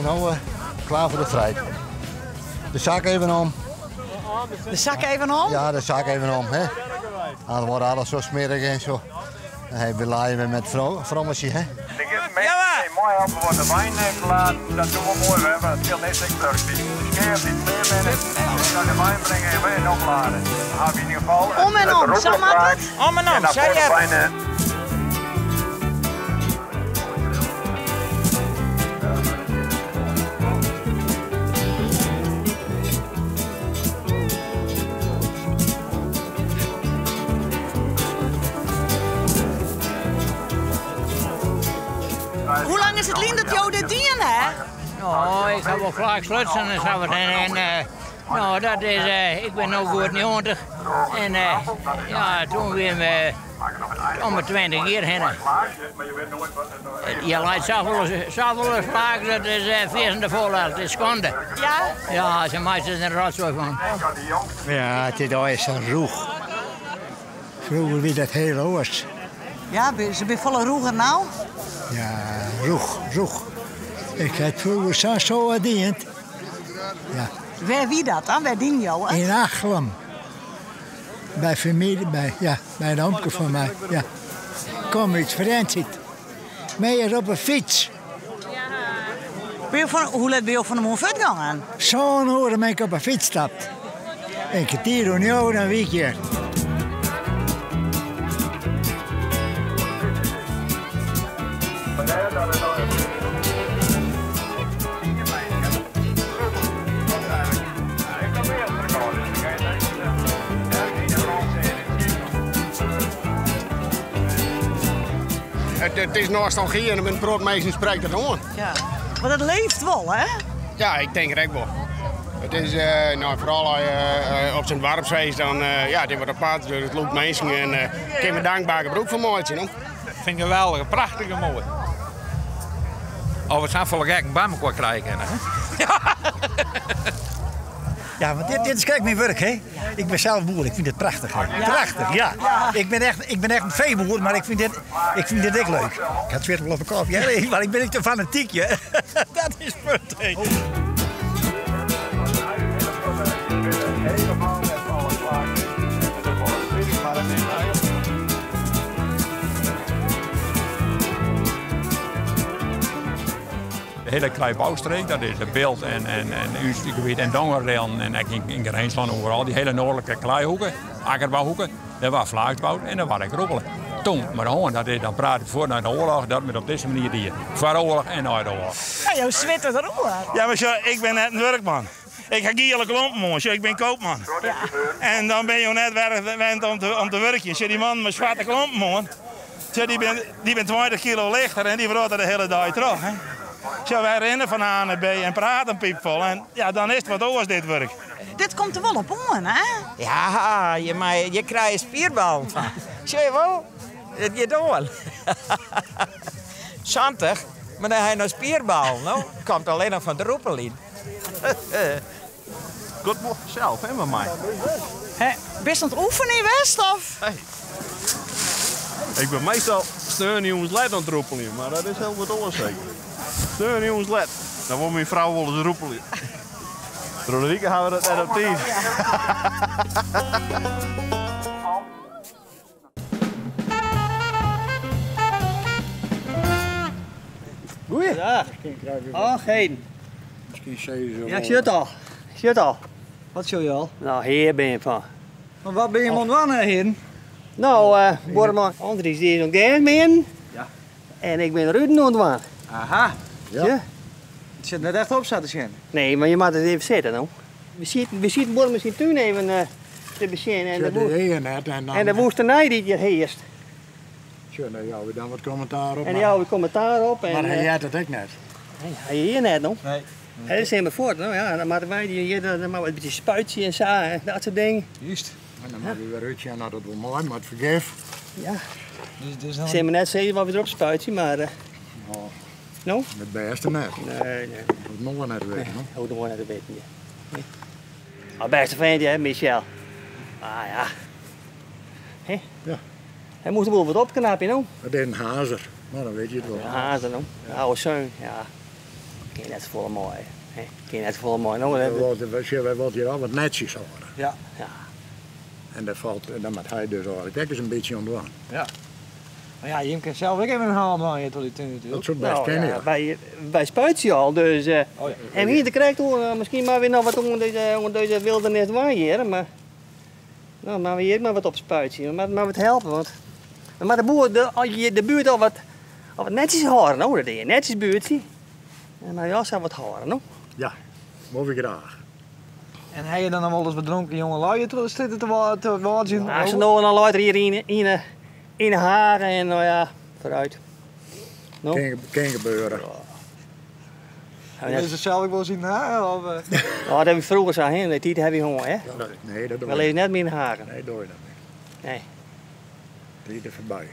No klaar foar de strijd. De zak even om. De zak even om? Ja, de zak even om. Hè. Dan wordt alles zo smerig en zo. Dan we laaien we met frommetje, hè. Ja, mooi helpen wordt de wijn geladen. Dat doen we mooi. We hebben het veel net ik Die scherp, die kleer Dan de wijn brengen en wijn opladen. Dan hebben we in ieder geval. Om en om, zo maakt het? Om en om, zei je. Hoe lang is het lien dat jou dit dien, hè? Nou, ik heb wel klaar sluiten en zo. En, en nou, dat is, ik ben nu goed 90. En ja, toen weer we om de 20 jaar heen. Je leidt zoveel, zoveel vaak, dat is uh, de vol, het is schande. Ja? Ja, ze maakt er een rotzooi van. Ja, het is al een roeg. Vroeger wie dat heel oors. Ja, ze ben volle roeger nou? Ja, roeg, roeg. Ik had vroeger zo zo dient. Ja. Waar wie dat dan? Waar dien jou? In Achlem. Bij familie, bij, ja, bij een oomke van mij. Ja. Kom uit Frensje. Mee op een fiets. Ben je van, hoe laat ben je van de morgen gegaan? Zo'n horen ben ik op een fiets stapt. Een kwartier om jou dan weekje. Het, het is nostalgie en een brood mensen spreekt het aan. Ja. Maar dat leeft wel, hè? Ja, ik denk het ook wel. Het is nou, vooral als je op zijn dorpsfeest, dan ja, het wordt apart, het loopt mensen en uh, kunnen we dankbaar gebruik van maken. No? Ik vind het geweldig, een prachtige mooi. Oh, we zijn volle gek een bam krijgen. Hè? Ja, want dit, dit is kijk mijn werk, hè? Ik ben zelf boer, ik vind dit prachtig. Hè? Prachtig, ja. Ik ben echt een veeboer, maar ik vind dit echt leuk. Ik had weer wel op mijn kop, ja, maar ik ben niet te fanatiek, hè. Dat is het punt, hè. De hele Kleibouwstreek, dat is het Beeld en, en, en gebied en Dongereel en in, in Grijnsland overal. Die hele noordelijke kleihoeken, akkerbouwhoeken, daar was vlaagsbouw en daar was ik roepelen. Toen, maar gewoon, dat is, dan praat ik voor naar de oorlog, dat met op deze manier die voor de oorlog en na de oorlog. Ja, jou zwit er ook. Ja, maar zo, ik ben net een werkman. Ik ga giele klompen, man. Ik ben koopman. Ja. En dan ben je net gewend om te werken. Zo, die man met zwarte klompen, man. Zo, die ben 20 kilo lichter en die wordt er de hele dag terug. Hè. Zo, wij rennen van A naar B en praten piepvol. En ja, dan is het wat oors dit werk. Dit komt er wel op aan, hè? Ja, je, maar je krijgt spierbal van. Zie je wel? Dat je door. Zantig, maar dan heb je nog spierbal. No? Komt alleen nog van de roepel in. Goed zelf, hè, met mij. Hé, bist aan het oefenen in West, of? Hey. Ik ben meestal steun jongens let aan het roepelen, maar dat is heel wat anders zeker. Steun jongens let. Dan wordt mijn vrouw wel eens roepelen. Door de week gaan we dat net op tijd. Goeie. Oh, geen. Misschien zei ze Ja, ik zit al. Ik zit al. Wat zul je al? Nou, hier ben je van. Maar wat ben je aan het heren? Nou, Borman Andries die is nog meer. Ja. En ik ben Ruud aan het Aha. Ja. ja. Het zit net echt op, zat te zien. Nee, maar je moet het even zitten, nou. We zitten Borman zijn tuin even te bezien. En de, net, en, dan, en de woestenij die hier heerst. Tja, nou jou we dan wat commentaar op. En jou weer commentaar op. En, maar hij had het ook net. Nee, hij hier net nog. Nee. Hij is helemaal voort. Nou ja, dan moeten wij die hier dan maar een beetje spuitje en zo, en dat soort dingen. Juist. En dan hebben we weer uitje, nou dat wordt mooi, maar het vergeef. Ja. Dus dan... Ze hebben net zeggen wat we erop spuitje, maar... Oh. No? Het beste net. Nee, nee. Dat mogen we net weten, nee, dat mogen we net weten, ja. Nee. Oh, beste vriend, hè, Michel. Ah ja. Hé? Ja. Hij moest wel wat opknappen, no? Dat is een hazer. Nou, dan weet je het wel. Een hazer, no? Een oude zeun, ja. Kin net folle mei. Hè? Kin net folle mei. No, Wy wolle hjir al wat netsjes hâlde. Ja. Ja. En dat falt, dan moat hy dus eigentlik ek ris in bytsje oan dwaan. Ja. Mar ja, jim kinne sels ek even in haal dwaan hjir troch dy tún natuerlik. Dat soe bêst Nou, kinne, ja, ja. Wy, wy spuitsje al, dus eh, Oh, ja. en wie der krekt oer, eh, miskien moatte we noch wat oan dizze, oan dizze wildernis dwaan hjir, mar no, moatte we hjir ek mar wat op spuitsje. We moatte mar wat helpe, want we moatte de boer, de, al hier de buert al wat, al wat netsjes hâlde, no, dat is in netsjes buertsje. En moatte we al sa wat hâlde, no. Ja, wol wy graach. En ha je dan noch wolris wat dronken jongelui hjir troch de strjitte te te wâdzjen? Ja, se no en dan leit der hjir yn, yn de hage en no ja, vooruit. No. Kin gebeuren. Ja, Is er sels ek wolris yn Den Haag? Of, eh? Oh, dat ha we froeger sa, hè? De tiid ha we hân, hè? Nee, dat doe We lizze net mear yn de hagen. Nee, doe je dat net. Nee. Tiid is foarby.